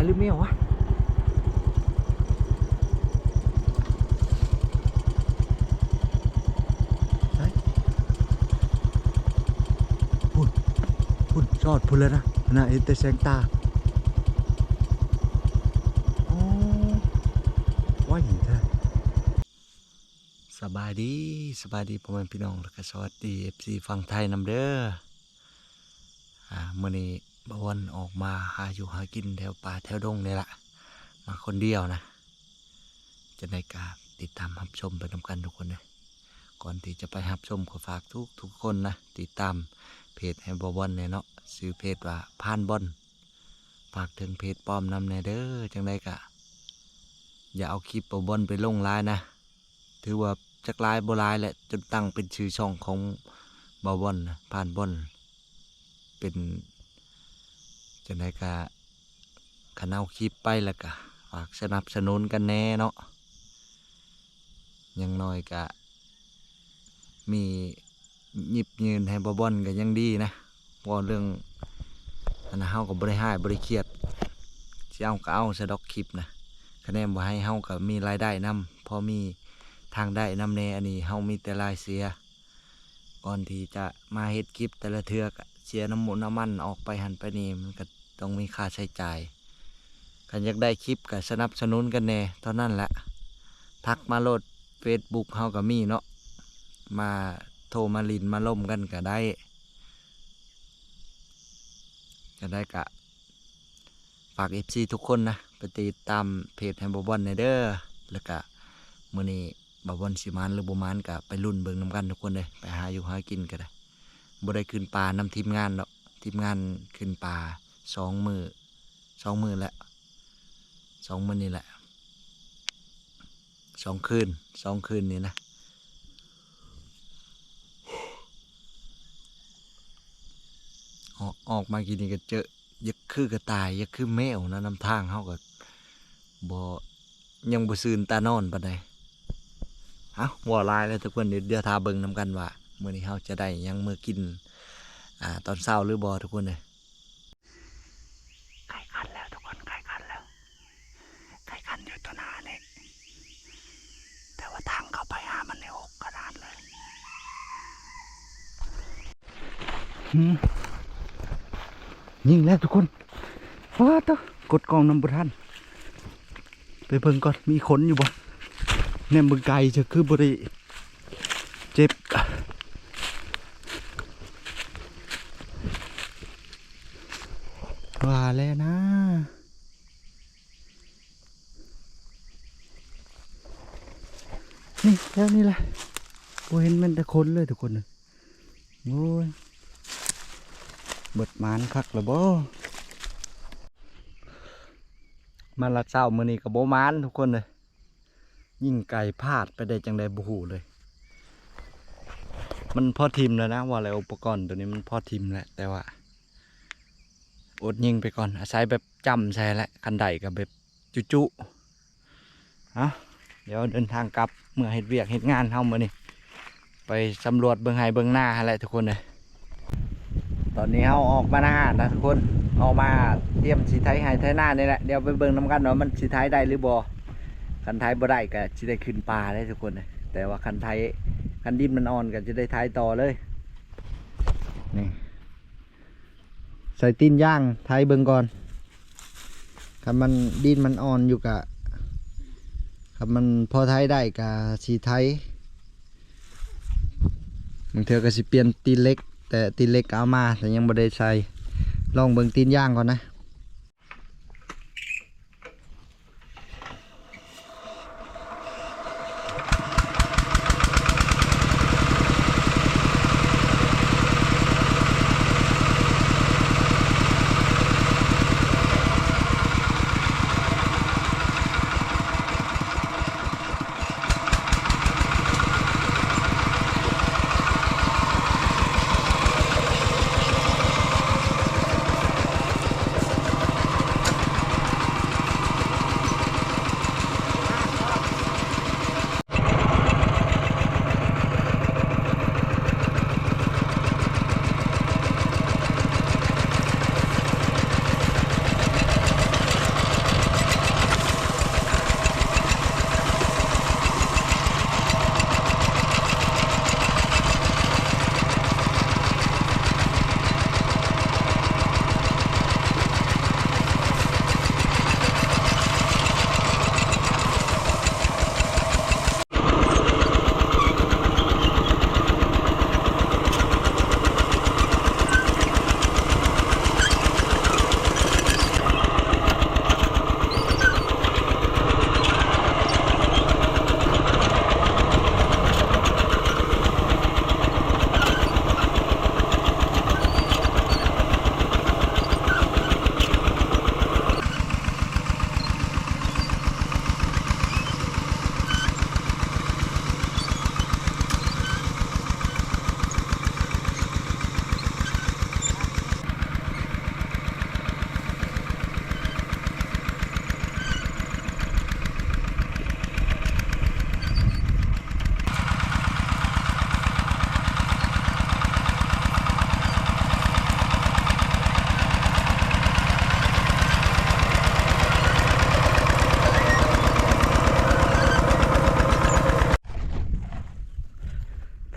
ຫຼືແມວວະ? ໃສ? ພຸ້ນ ພຸ້ນ ຊອດພຸ້ນແລ້ວນະ ຫັ້ນນະ ເຫັນແຕ່ແສງຕາ. ໂອ້ ໄວແທ້. ສະບາຍດີ ສະບາຍດີພໍ່ແມ່ພີ່ນ້ອງ ແລ້ວກະສະຫວັດດີ ເອັຟຊີ ຝັ່ງໄທນຳເດີ. ອາ ມື້ນີ້ບ່າວອນອອກມາຫາຢູ່ຫາກິນແຖວປ່າແຖວດົງນີ້ລະ ມາຄົນດຽວນະ. ຈັ່ງໃດກະຕິດຕາມຮັບຊົມໄປນຳກັນທຸກຄົນເດີ. ກ່ອນທີ່ຈະໄປຮັບຊົມ ກໍຝາກທຸກໆຄົນນະ ຕິດຕາມເພຈໃຫ້ບ່າວອນແດ່ເນາະ ຊື່ເພຈວ່າພານບອນ. ຝາກເຖິງເພຈປອມນຳແດ່ເດີ. ຈັ່ງໃດກະຢ່າເອົາຄລິບບ່າວອນໄປລົງຫຼາຍນະ. ຖືວ່າຈັກຫຼາຍບໍ່ຫຼາຍແຫຼະ ຈົນຕັ້ງເປັນຊື່ຊ່ອງຂອງບ່າວບອນນະ ພານບອນ. ເປັນຈັ່ງໃດກະ ຄັນເອົາຄລິບໄປແລ້ວກະ ຝາກສະໜັບສະໜູນກັນແດ່ເນາະ. ຢ່າງໜ້ອຍກະມີ ຍິບຍື່ນໃຫ້ບ່າວບອນກໍຍັງດີນະ. ເວົ້າເລື່ອງອັນນັ້ນ ເຮົາກໍບໍ່ໄດ້ຮ້າຍ ບໍ່ໄດ້ຄຽດ ຊິເອົາກໍເອົາຊະດອກຄລິບນະ. ຄະແນນບໍ່ໃຫ້ ເຮົາກໍມີລາຍໄດ້ນຳ ພໍມີທາງໄດ້ນຳແດ່. ອັນນີ້ເຮົາມີແຕ່ລາຍເສຍ. ກ່ອນທີ່ຈະມາເຮັດຄລິບແຕ່ລະເທື່ອ ກໍເສຍນ້ຳມັນ ນ້ຳມັນອອກໄປຫັ້ນໄປນີ້ ມັນກໍຕ້ອງມີຄ່າໃຊ້ຈ່າຍ. ຄັນຢາກໄດ້ຄລິບກໍສະໜັບສະໜູນກັນແດ່ເທົ່ານັ້ນແຫຼະ. ທັກມາໂລດ ເຟສບຸກເຮົາກໍມີເນາະ ມາໂທມາຫຼິ້ນມາລົມກັນກໍໄດ້. ຈະໄດ້ກະຝາກເອັຟຊີທຸກຄົນນະ ໄປຕິດຕາມເພຈໃຫ້ບ່າວບອນແດ່ເດີ. ແລ້ວກະມື້ນີ້ບ່າວບອນຊິໝານຫຼືບໍ່ໝານ ກະໄປລຸ້ນເບິ່ງນຳກັນທຸກຄົນເດີ. ໄປຫາຢູ່ຫາກິນກໍໄດ້ ບໍ່ໄດ້ຂຶ້ນປ່ານຳທີມງານດອກ. ທີມງານຂຶ້ນປ່າສອງມື້ ສອງມື້ແລ້ວ ສອງມື້ນີ້ແຫຼະ ສອງຄືນ ສອງຄືນນີ້ນະ. ອອກ ອອກມາກີ້ນີ້ກໍເຈີ ຢາກຄືກະຕ່າຍ ຢາກຄືແມວນະ. ນຳທາງເຮົາກໍບໍ່ ຍັງບໍ່ຊື່ນຕານອນປານໃດ. ເອົ້າ ເວົ້າຫຼາຍແລ້ວທຸກຄົນ ດຽວ ດຽວຖ້າເບິ່ງນຳກັນວ່າ ມື້ນີ້ເຮົາຈະໄດ້ຫຍັງມື້ກິນ ອາ ຕອນເຊົ້າຫຼືບໍ່ທຸກຄົນເອີຍ. ໄກ່ຂັນແລ້ວທຸກຄົນ ໄກ່ຂັນແລ້ວ ໄກ່ຂັນຢູ່ຕໍ່ໜ້ານີ້ ແຕ່ວ່າທາງເຂົ້າໄປຫາມັນນີ້ ໂອກຂະໜາດເລີຍ. ຫືມ ຍິງແລ້ວທຸກຄົນ. ປາດໂທ້ ກົດກ້ອງນຳບໍ່ທັນ. ໄປເບິ່ງກ່ອນ ມີຄົນຢູ່ບໍ່? ແນມເບິ່ງໄກ ຈະຄືບໍ່ໄດ້ເຈັບ ວ່າແລ້ວນະ. ນີ້ ແຖວນີ້ແຫຼະ ບໍ່ເຫັນແມ່ນແຕ່ຄົນເລີຍທຸກຄົນເອີຍ. ໂອ້ຍ ເບິດໝານຄັກລະບໍ? ມາລາດເຊົ້າມື້ນີ້ກໍບໍ່ໝານທຸກຄົນເອີຍ. ຍິງໄກ່ພາດໄປໄດ້ຈັ່ງໃດບໍ່ຮູ້ເລີຍ. ມັນພໍຖິ້ມແລ້ວນະ ວ່າແລ້ວ ອຸປະກອນໂຕນີ້ມັນພໍຖິ້ມແລ້ວ ແຕ່ວ່າອົດຍິງໄປກ່ອນ ອາໄສແບບຈ້ຳໃສ່ແຫຼະ ຄັນໄດ້ກໍແບບຈຸໆ. ເອົ້າ ດຽວເດີນທາງກັບເມືອເຮັດວຽກເຮັດງານເຮົາມື້ນີ້ ໄປສຳຫຼວດເບິ່ງໄຮ່ເບິ່ງນາຫັ້ນແຫຼະທຸກຄົນເອີຍ. ຕອນນີ້ເຮົາອອກມານານະທຸກຄົນ ອອກມາຕຽມຊິໄຖໄຮ່ໄຖນານີ້ແຫຼະ. ດຽວໄປເບິ່ງນຳກັນວ່າມັນຊິໄຖໄດ້ຫຼືບໍ່. ຄັນໄຖບໍ່ໄດ້ກໍຊິໄດ້ຂຶ້ນປ່າເດ້ທຸກຄົນເອີຍ. ແຕ່ວ່າຄັນໄຖ ຄັນດິນມັນອ່ອນກໍຈະໄດ້ໄຖຕໍ່ເລີຍ. ນີ້ ໃສ່ຕີນຢາງໄຖເບິ່ງກ່ອນ. ຄັນມັນ ດິນມັນອ່ອນຢູ່ກະ ຄັນມັນພໍໄຖໄດ້ກະຊິໄຖ. ບາງເທື່ອກະຊິປ່ຽນຕີນເຫຼັກ ແຕ່ຕີນເຫຼັກກະເອົາມາ ແຕ່ຍັງບໍ່ໄດ້ໃສ່. ລອງເບິ່ງຕີນຢາງກ່ອນນະ.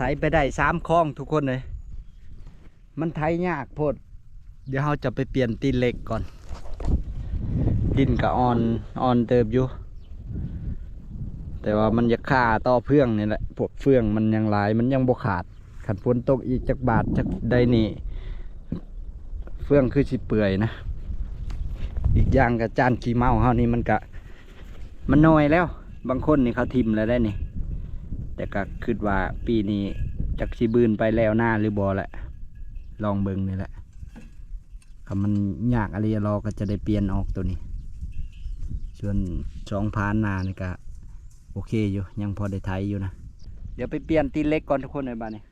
ໄຖໄປໄດ້ສາມຄອງທຸກຄົນເອີຍ. ມັນໄຖຍາກໂພດ. ດຽວເຮົາຈະໄປປ່ຽນຕີນເຫຼັກກ່ອນ. ດິນກະອ່ອນ ອ່ອນເຕີບຢູ່ ແຕ່ວ່າມັນຢາກຄາຕໍ່ເຟືອງນີ້ແຫຼະ. ພວກເຟືອງມັນຍັງຫຼາຍ ມັນຍັງບໍ່ຂາດ. ຄັນຝົນຕົກອີກຈັກບາດຈັກໃດນີ້ ເຟືອງຄືຊິເປື່ອຍນະ. ອີກຢ່າງກະຈານຂີ້ເມົາເຮົານີ້ມັນກະ ມັນນ້ອຍແລ້ວ. ບາງຄົນນີ້ເຂົາຖິ້ມແລ້ວໄດ໋ນີ້ ແຕ່ກະຄິດວ່າປີນີ້ຈັກຊິບືນໄປແລ້ວນາຫຼືບໍ່ແຫຼະ. ລອງເບິ່ງນີ້ແຫຼະ. ຄັນມັນຍາກອີ່ຫຼີລະ ກໍຈະໄດ້ປ່ຽນອອກໂຕນີ້. ສ່ວນສອງຜານໜ້ານີ້ກະໂອເຄຢູ່ ຍັງພໍໄດ້ໄຖຢູ່ນະ. ດຽວໄປປ່ຽນຕີນເຫຼັກກ່ອນທຸກຄົນເອີຍ ບາດນີ້.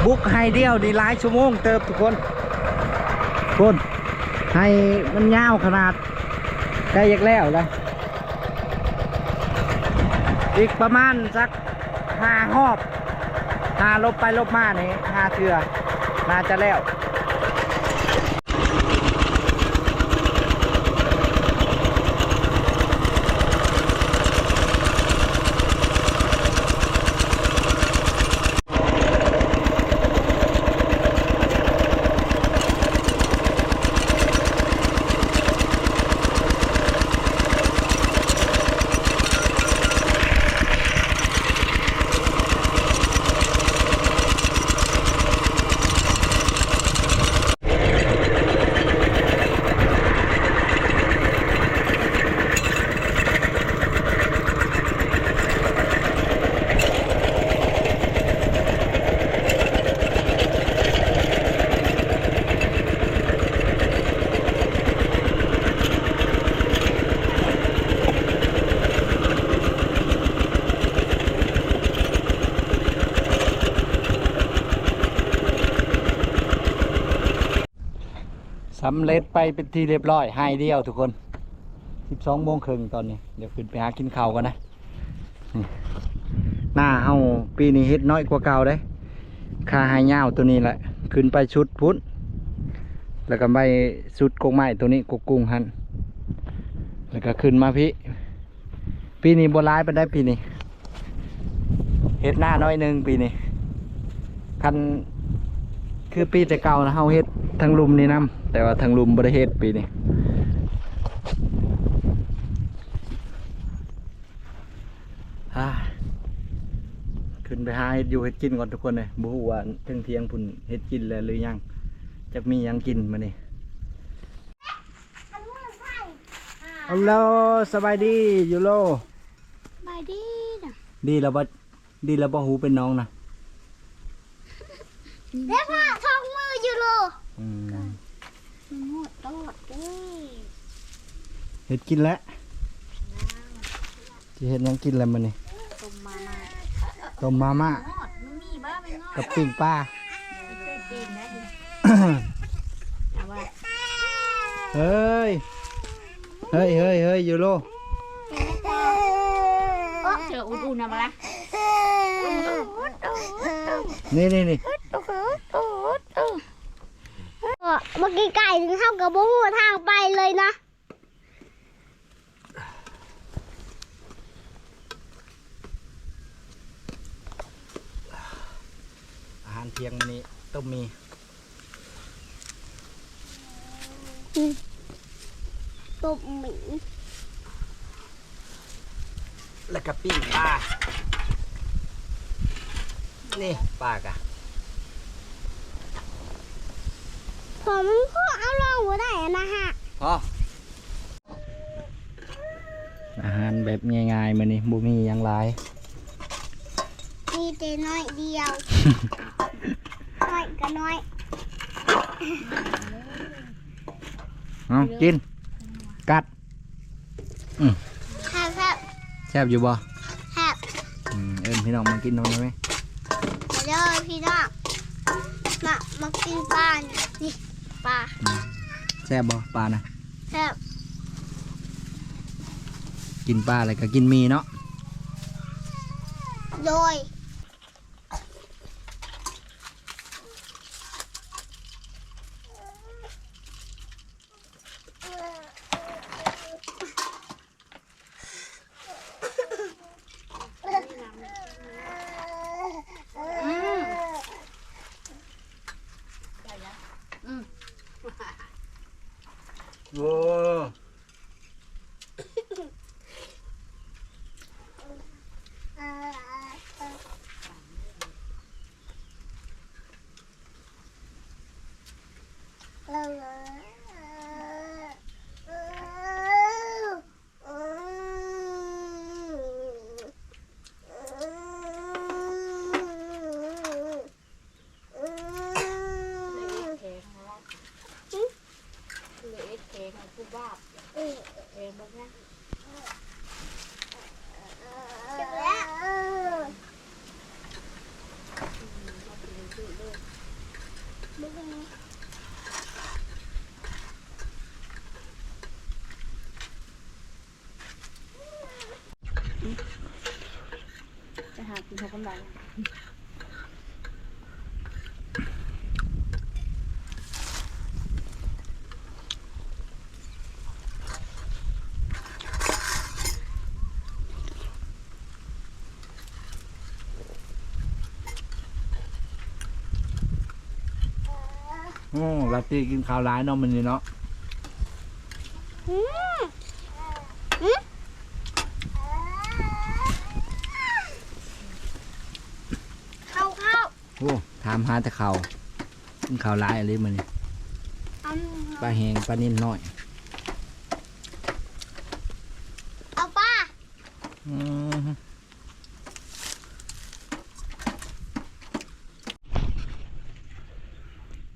ບຸກໄຮ່ດຽວນີ້ຫຼາຍຊົ່ວໂມງເຕີບທຸກຄົນ. ພຸ້ນ ໄຮ່ມັນຍາວຂະໜາດ ໃກ້ຢາກແລ້ວລະ. ອີກປະມານສັກຫ້າຮອບ ຫ້າລົບໄປລົບມານີ້ ຫ້າເທື່ອ ໜ້າຈະແລ້ວ. ສຳເລັດໄປເປັນທີ່ຮຽບຮ້ອຍ ໄຮ່ດຽວທຸກຄົນ. ສິບສອງໂມງເຄິ່ງຕອນນີ້ ດຽວຂຶ້ນໄປຫາກິນເຂົ້າກ່ອນນະ. ນີ້ ນາເຮົາປີນີ້ເຮັດນ້ອຍກວ່າເກົ່າເດ້. ຄາໄຮ່ຍາວໂຕນີ້ແຫຼະ ຂຶ້ນໄປສຸດພຸ້ນ ແລ້ວກໍໄປສຸດກົກໄມ້ໂຕນີ້ ກົກກຸ້ງຫັ້ນ ແລ້ວກໍຂຶ້ນມາພີ້. ປີນີ້ບໍ່ຫຼາຍປານໃດ ປີນີ້ເຮັດນາໜ້ອຍໜຶ່ງປີນີ້. ຄັນຄືປີແຕ່ເກົ່ານະ ເຮົາເຮັດທາງລຸ່ມນີ້ນຳ ແຕ່ວ່າທາງລຸ່ມບໍ່ໄດ້ເຮັດປີນີ້. ອາ ຂຶ້ນໄປຫາເຮັດຢູ່ເຮັດກິນກ່ອນທຸກຄົນເອີຍ. ບໍ່ຮູ້ວ່າເທິງທຽງພຸ້ນເຮັດກິນແລ້ວຫຼືຍັງ ຈັກມີຫຍັງກິນມື້ນີ້. ຮັລໂຫຼ ສະບາຍດີຢູໂລ. ສະບາຍດີນະ. ດີແລ້ວບໍ່? ດີແລ້ວບໍ່? ຫູເປັນໜອງນະ. ໄດ້ພາທ້ອງມືຢູ່ໂລ. ອືມ ມັນໂຫດໂຕດເດ້. ເຮັດກິນແລ້ວ. ຊິເຮັດຫຍັງກິນແລ້ວມື້ນີ້? ຕົ້ມມາມ່າ. ຕົ້ມມາມ່າ. ກັບປີ້ງປາ. ເອີຍ ເຮີ້ຍ ເຮີ້ຍ ເຮີ້ຍ ເຮີ້ຍ ຢູໂລ. ເສືອອຸ່ນໆນະ ມາລະ. ນີ້ໆໆ ບັກໄກ່ໆ ເຮົາກໍບໍ່ຮູ້ທາງໄປເລີຍນະ. ອາຫານທ່ຽງມື້ນີ້ ຕົ້ມໝີ່ ອືມ ຕົ້ມໝີ່ ແລ້ວກໍປີ້ງປາ. ນີ້ປາກະ ພໍມັນກໍເອົາລົງບໍ່ໄດ້ນະຮະ ພໍ. ອາຫານແບບງ່າຍໆ ມື້ນີ້ບໍ່ມີຫຍັງຫຼາຍ ມີແຕ່ໜ້ອຍດຽວ ໜ້ອຍກໍໜ້ອຍ. ເອົາ ກິນ ກັດ. ອືມ ແຊບ ແຊບ ແຊບຢູ່ບໍ່? ແຊບ. ອືມ ເອີ້ນພີ່ນ້ອງມາກິນນຳໄດ້ໄໝ? ມາເດີພີ່ນ້ອງ ມາ ມາກິນປານີ້ ນີ້ປາ. ອືມ ແຊບບໍ່ປານະ? ແຊບ. ກິນປາແລ້ວກໍກິນໝີ່ເນາະ. ໂດຍ. ໂອ້. ຈະຫາກິນເຂົ້າກັນໄດ້. ໂອ້ ລາຕີກິນເຂົ້າຫຼາຍເນາະ ມື້ນີ້ເນາະ. ອືມ ອືມ ເຂົ້າ ເຂົ້າ. ໂອ້ ຖາມຫາແຕ່ເຂົ້າ ກິນເຂົ້າຫຼາຍອີ່ຫຼີມື້ນີ້. ປາແຫ້ງ ປານິນນ້ອຍ. ເອົາປາ. ອືມ.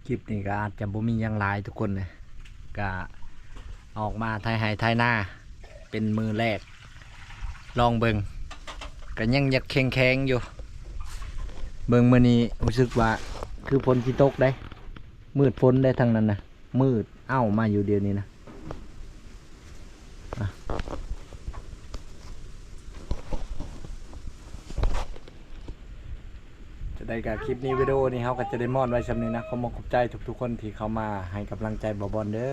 ຄລິບນີ້ກໍອາດຈະບໍ່ມີຫຍັງຫຼາຍທຸກຄົນເລີຍ ກະອອກມາໄຖໄຮ່ໄຖນາເປັນມື້ແລກ ລອງເບິ່ງ ກໍຍັງຢາກແຂງໆຢູ່. ເບິ່ງມື້ນີ້ຮູ້ສຶກວ່າຄືຝົນຊິຕົກເດ້ ມືດຝົນເດ້ທາງນັ້ນນະ ມືດ. ເອົ້າມາຢູ່ດຽວນີ້ນະ. ອ່ະ ຈະໄດ້ກະຄລິບນີ້ ວິດີໂອນີ້ເຮົາກໍຈະໄດ້ມ້ອນໄວ້ຊ່ຳນີ້ນະ. ຂໍຂອບໃຈທຸກໆຄົນທີ່ເຂົ້າມາໃຫ້ກຳລັງໃຈບ່າວບອນເດີ.